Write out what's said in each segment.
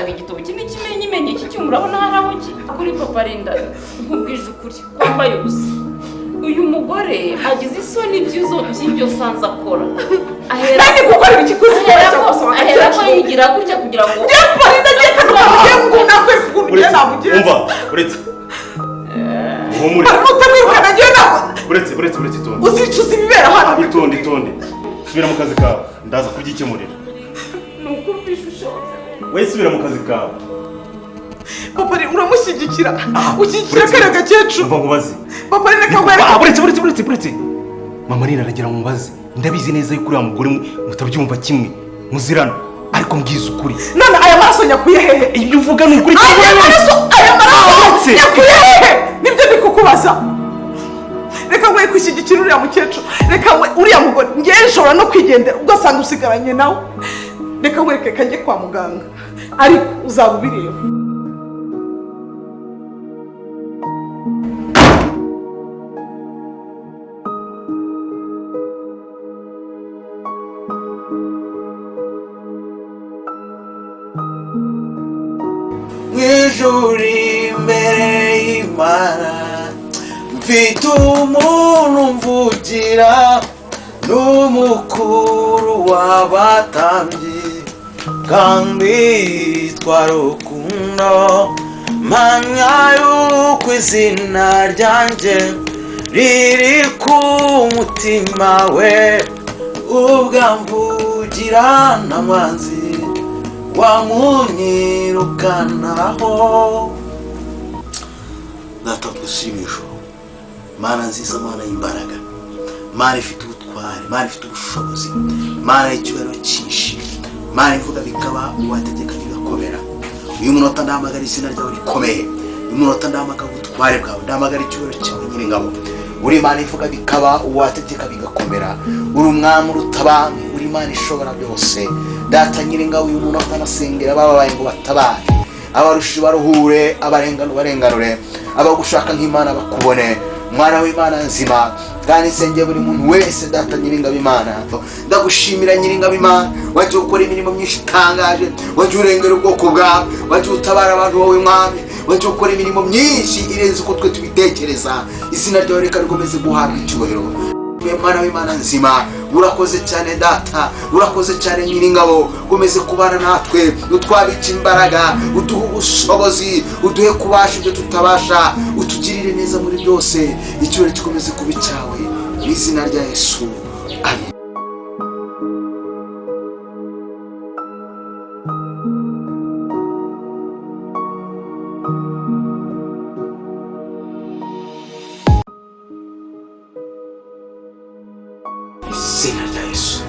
Twasaga igitoki n'ikimenyimenyi iki cyuma urabona hari aho kuri papa Linda nkubwije ukuri kwambaye ubusa. Uyu mugore agize isoni by'ibyo sanze akora. Ahera nani gukora iki kuzikora ahera ko yigira gutya kugira ngo papa Linda agiye kanuka ngo nakwereka ukuntu ugiye namugira. Umva uretse uhumure. Utamwirukana agiye ntabwo. Uretse itonde. Uzicuza ibibera hano. Itonde. Subira mu kazi kawe ndaza kubyikemurira. Nukumvisha ushoze. We subira mu kazi kawe. Papa uramushyigikira. Ushyigikira kariya gakecuru. Umva nkubaze. Papa Linda kakwereka. Uretse. Mama Linda aragira ngo mubaze. Ndabizi neza yuko uriya mugore mutabyumva kimwe. Muzirana. Ariko mbwiza ukuri. None aya maraso nyakuye hehe? Ibyo uvuga ni ukuri. Aya maraso nyakuye hehe? Nibyo ndi kukubaza. Reka nkwiye gushyigikira uriya mukecuru. Reka uriya mugore ngewe nshobora no kwigendera ugasanga usigaranye nawe. Reka nkwereke kajye kwa muganga. Ariko uzaba ubireba. Mwijuru imbere y'Imana mfite umuntu mvugira n'umukuru w'abatambyi kandi yitwa Rukundo mpamya yuko izina ryanjye riri ku mutima we ubwamvugira na mwanzi wamunyirukanaho. Data twese Mana nziza, Mana y'imbaraga, Mana ifite ubutware, Mana ifite ubushobozi, Mana y'icyubahiro cyinshi, Mana ivuga bikaba uwategeka bigakomera. Uyu munota ndahamagara izina ryawe rikomeye, uyu munota ndahamagara ubutware bwawe, ndahamagara icyubahiro cyawe Nyiringabo. Uri Imana ivuga bikaba uwategeka bigakomera, uri umwami urutabami, uri Imana ishobora byose. Data Nyiringabo, uyu munota nasengera bababaye ngo batabare, abarusha baruhure, abarengano barenganure, abagushaka nk'Imana bakubone. Mwana w'Imana nzima, kandi nsengeye buri muntu wese. Data Nyiringabo Imana, ndagushimira Nyiringabo Imana, wagiye ukora imirimo myinshi itangaje, wagiye urengera ubwoko bwawe, wagiye utabara abantu bawe Mwami, wagiye ukora imirimo myinshi irenze uko twe tubitekereza. Izina ryawe reka rikomeze guhabwa icyubahiro. Mwana w'Imana nzima, urakoze cyane Data, urakoze cyane Nyiringabo, komeze kubana natwe, utwabica imbaraga, uduhe ubushobozi, uduhe kubasha ibyo tutabasha, utugirire neza muri byose, icyubahiro gikomeze kuba icyawe, mu izina rya Yesu, amen. Izina rya Yesu.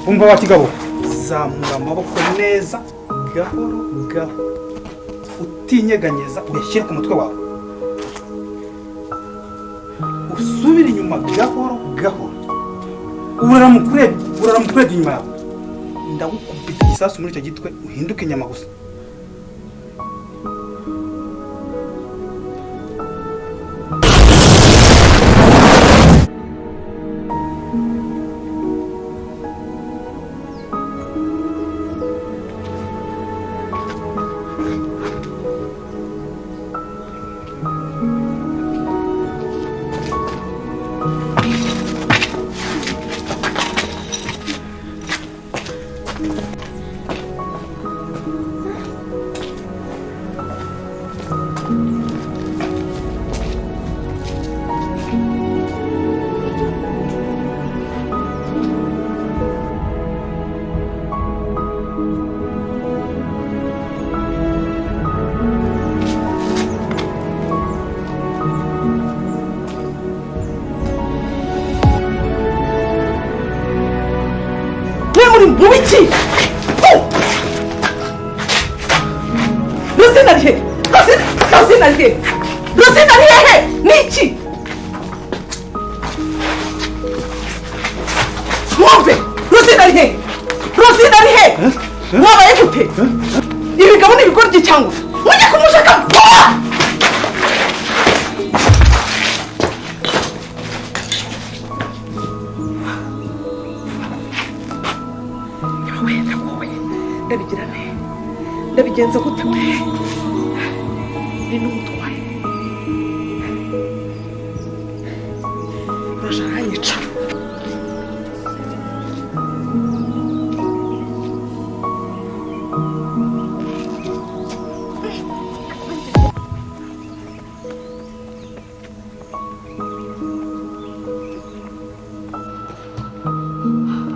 Umva wa kigabo, zamura amaboko neza gahoro gahoro, utinyeganyeza, uyashyire ku mutwe wawe, usubire inyuma gahoro gahoro, uraramukurebye inyuma yawe, ndagukubita igisasu muri icyo gitwe uhinduke inyama gusa. Mubiki Rosine ari he? Rosine ari he? Rosine ari hehe? Ni iki? Mwumve! Rosine ari he? Rosine ari he? Mwabaye gute? Ibigabo ni ibigoryi cyangwa? Mujye kumushaka vuba! Ndabigenza gute we? Ni n'umutwaye. Urashaka nyica.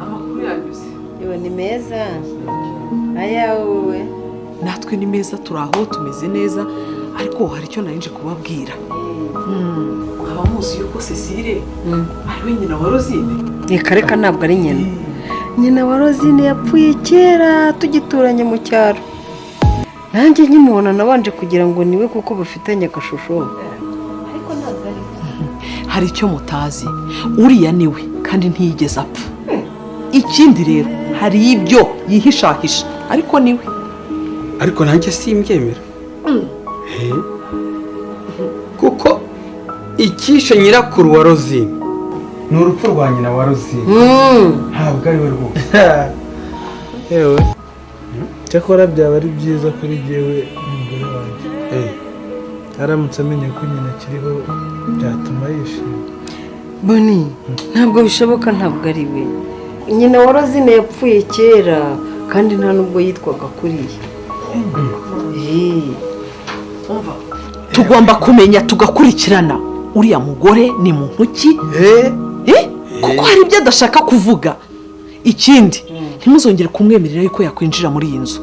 Amakuru yanyuze. Yo ni meza. Ayawe. Natwe ni meza, turaho tumeze neza, ariko hari icyo narinje kubabwira. Mwaba muzi yuko Cecile ari we nyina wa Rosine? Reka reka, ntabwo ari nyina. Nyina wa Rosine yapfuye kera tugituranye mu cyaro. Nanjye nkimubona nabanje kugira ngo niwe kuko bafitanye agashusho. Ariko ntabwo ari. Hari icyo mutazi, uriya niwe kandi ntiyigeze apfa. Ikindi rero hari ibyo yihishahisha, ariko niwe. Ariko nanjye simbyemera. Kuko ikishe nyirakuru wa Rosine ni urupfu rwa nyina wa Rosine. Ntabwo ari we rwose. Yewe cyakora byaba ari byiza kuri jyewe n'umugore wanjye. Aramutse amenye ko nyina akiriho byatuma yishima. Boni, ntabwo bishoboka, ntabwo ari we. Nyina wa Rosine yapfuye kera kandi nta nubwo yitwaga kuriya. Tugomba kumenya tugakurikirana uriya mugore ni muntu ki? Kuko hari ibyo adashaka kuvuga. Ikindi ntimuzongere kumwemerera yuko yakwinjira muri iyi nzu.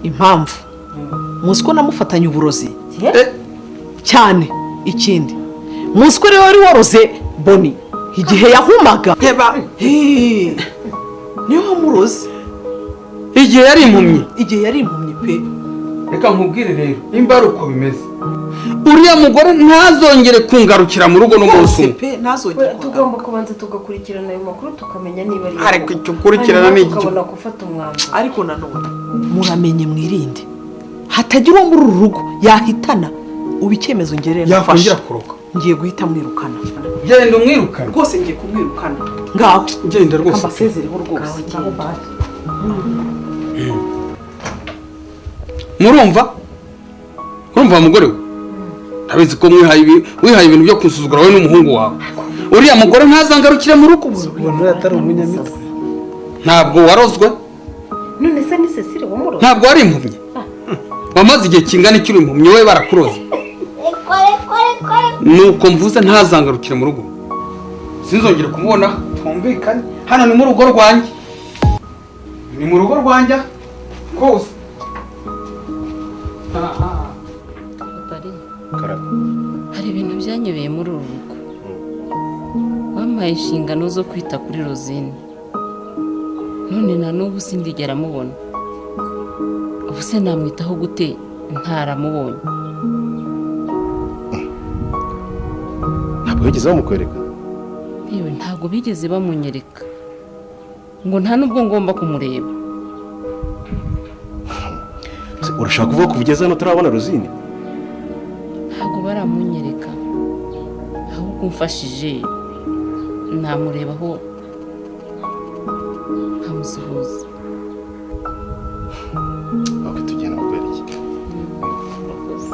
Impamvu muzi ko namufatanye uburozi cyane. Ikindi muzi ko rero wari waroze Boni igihe yahumaga. Niyo wamuroze igihe yari impumyi. Igihe yari impumyi pe. Reka nkubwire rero nimba ari uko bimeze, uriya mugore ntazongere kungarukira mu rugo n'umunsi umwe. Tugomba kubanza tugakurikirana ayo makuru tukamenya niba ari. Ariko icyo ukurikirana ni iki? Tukabona gufata umwanzuro. Ariko nanone muramenye mwirinde hatagira uwo muri uru rugo yahitana. Ubu icyemezo ngereye nafashe, yakongera kuroka. Ngiye guhita mwirukana. Genda umwirukane rwose, ngiye kumwirukana. Ngaho genda rwose, ambasezereho rwose. Murumva? Urumva mugore we? Ndabizi ko wihaye ibintu byo kunsuzugura wowe n'umuhungu wawe. Uriya mugore ntazangarukire mu rugo. Ubona atari umunyamitwe. Ntabwo warozwe. None se ni Cecile wamuroze? Ntabwo wari impumyi. Wamaze igihe kingana iki uri impumyi, wowe barakuroze. Nuko mvuze ntazangarukire mu rugo. Sinzongere kumubona, twumvikane. Hano ni mu rugo rwanjye. Ni mu rugo rwanjye kose. Hari ibintu byanyobeye muri uru rugo. Bampaye inshingano zo kwita kuri Rosine, none na n'ubu sindigera mubona. Ubu se namwitaho gute ntaramubonye? Ntabwo bigeze bamukwereka? Yewe, ntabwo bigeze bamunyereka, ngo nta nubwo ngomba kumureba. Urashaka kuvuga ko ugeze hano turabona Rosine? Ntabwo baramunyereka, ahubwo umfashije namurebaho nkamusuhuza. Ok, tugenda kukwereka. Murakoze.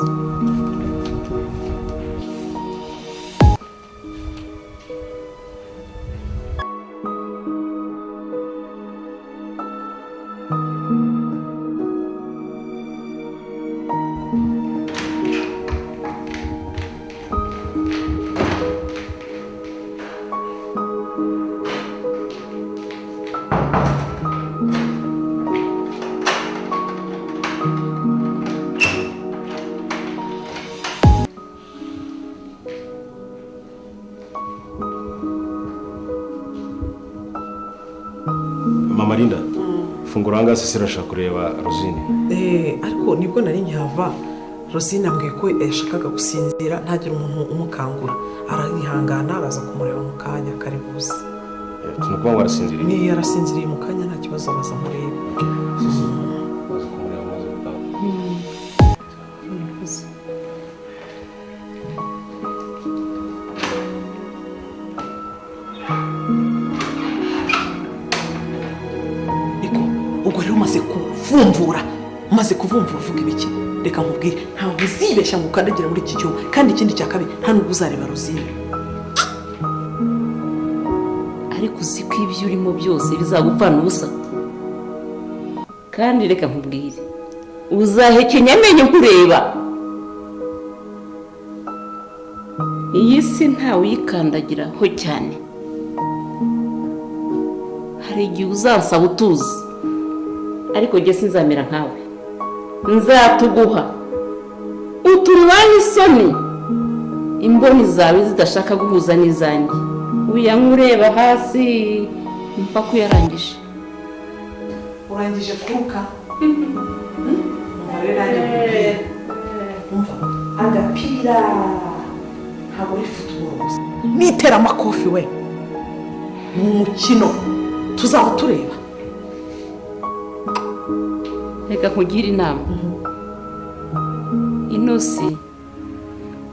Mama Linda, fungura ahangaha, Cecile arashaka kureba Rosine. Ariko nibwo nari nkihava, Rosine ambwiye ko yashakaga gusinzira ntagire umuntu umukangura, arihangana araza kumureba mu kanya kari buze. Ni ukuvuga ngo arasinziriye? Niyo, yarasinziriye mu kanya, nta kibazo, abaza amureba. Cecile, baza kumureba maze gutaha. Murakoze. Niko ubwo rero umaze kuvumvura, umaze kuvumvura uvuga ibiki? Reka nkubwire, ntabwo uzibeshya ngo ukandagire muri iki cyumba, kandi ikindi cya kabiri, nta nubwo uzareba Rosine. Ariko uzi ko ibyo urimo byose bizagupfana ubusa. Kandi reka nkubwire, uzahekenya amenyo nkureba. Iyi si ntawe uyikandagiraho cyane, hari igihe uzansaba utuzi, ariko njye sinzamera nkawe, nzatuguha uturwanye isoni, imboni zawe zidashaka guhuza n'izanjye, uyanywa ureba hasi mpaka uyarangije. Urangije kuruka? Umva rero, nanjye nkubwire, umva, agapira ntabwo ari football gusa n'iteramakofi we, ni umukino tuzaba tureba. Reka nkugire inama, ino si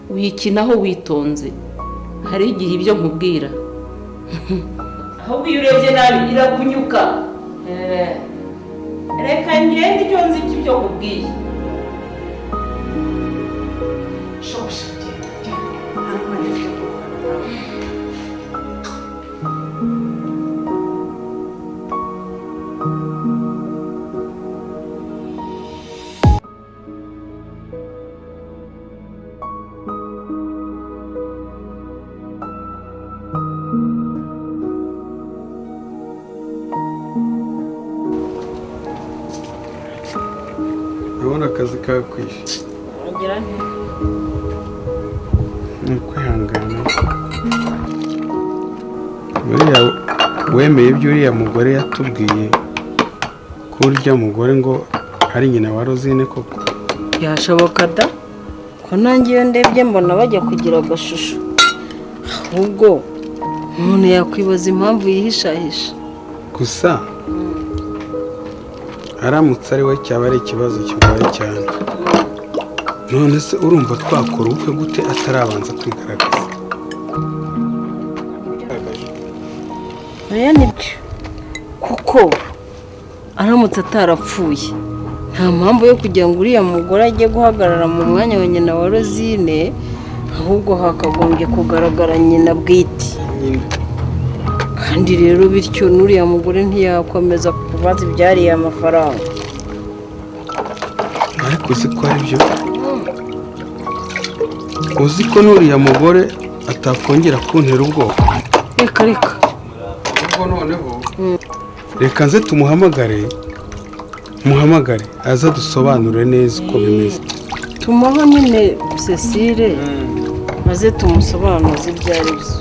uyikinaho witonze. Hari igihe ibyo nkubwira, ahubwo iyo urebye nabi irakunyuka. Reka ngende, icyo nzi cy'ibyo nkubwiye. Shosha, genda genda, nta n'umwanya mfite wo kuvugana nawe. Urabona akazi kakwishe. Wagira nti? Ni ukwihangana. Buriya wemeye ibyo uriya mugore yatubwiye, ko urya mugore ngo ari nyina wa Rosine koko? Byashoboka da, ko nanjye iyo ndebye mbona bajya kugira agashusho. Ahubwo umuntu yakwibaza impamvu yihishahisha. Gusa aramutse ari we cyaba ari ikibazo kigoye cyane. None se urumva twakora ubukwe gute atarabanza kwigaragaza? Oya, nibyo, kuko aramutse atarapfuye nta mpamvu yo kugira ngo uriya mugore ajye guhagarara mu mwanya wa nyina wa Rosine, ahubwo hakagombye kugaragara nyina bwite. Nyine. Kandi rero bityo n'uriya mugore ntiyakomeza kubaza ibyariye amafaranga. Ariko uzi ko ari byo, uzi ko n'uriya mugore atakongera kuntera ubwoba? Reka reka. Ubwo noneho reka nze tumuhamagare, muhamagare aze dusobanure neza uko bimeze. Tumaho nyine Cecile, maze tumusobanuze ibyo ari byo.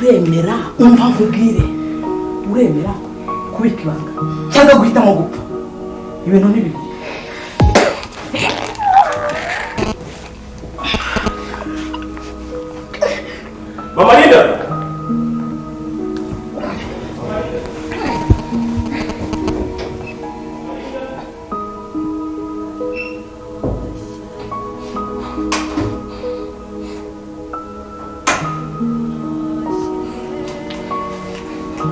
Uremera umva nkubwire, uremera kubika ibanga cyangwa guhitamo gupfa, ibintu ni bibiri. Mama Linda!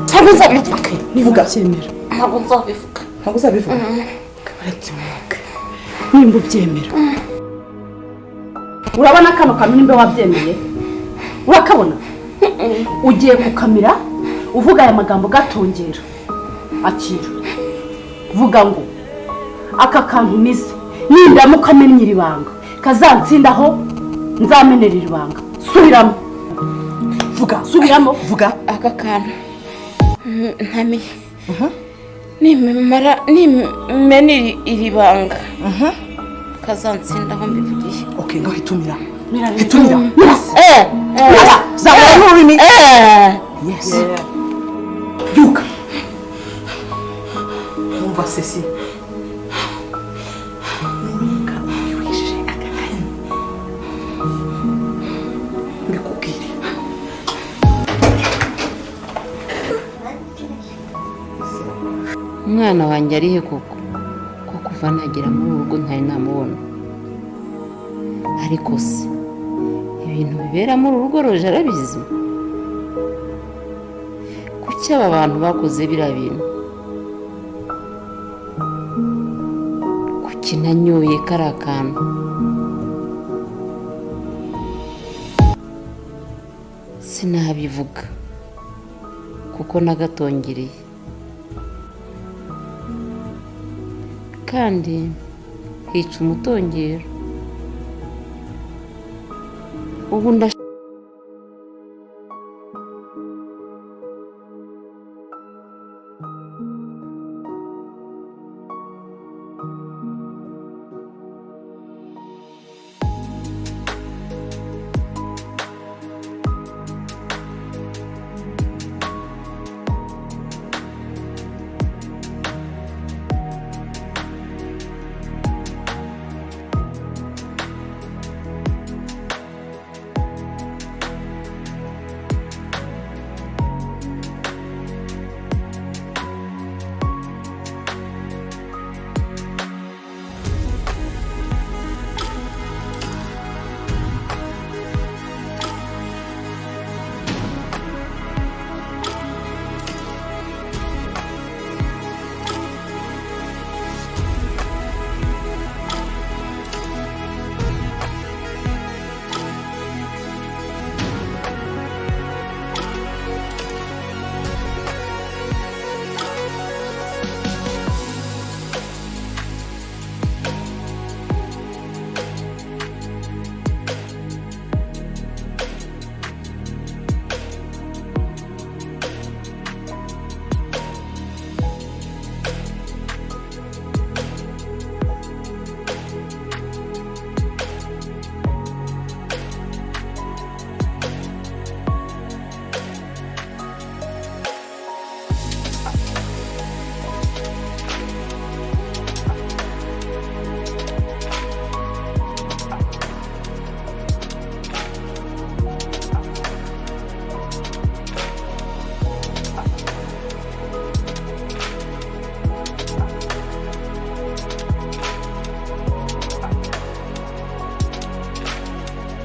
Ntabwo nzabivuga. Nivuga cyemera. Ntabwo nzabivuga. Ntabwo uzabivuga. Uretse umwuka. Nimba ubyemera. Urabona kano kantu nimba wabyemeye? Urakabona? Ugiye kukamira uvuga aya magambo gatongera. Akira. Vuga ngo aka kantu mize nindamuka mennye iri banga kazantsindaho nzamenera iri banga. Subiramo. Vuga, subiramo. Vuga aka kantu ntamenye. Nimara nimena iri banga kazantsindaho mbivugiye. Okay, ngaho itumira. Itumira. Mira. Zamura n'ururimi. Yes. Byuka. Umva sesi. Nuramuka ubihishije aka kanya. Mbikubwire. Umwana wanjye arihe koko? Ko kuva nagera muri urugo ntari namubona. Ariko se ibintu bibera muri urugo Roje arabizi? Kuki aba bantu bakoze biriya bintu? Kuki nanyoye kariya kantu? Sinabivuga kuko nagatongereye. Kandi hica umutongero. Ubu ndashaka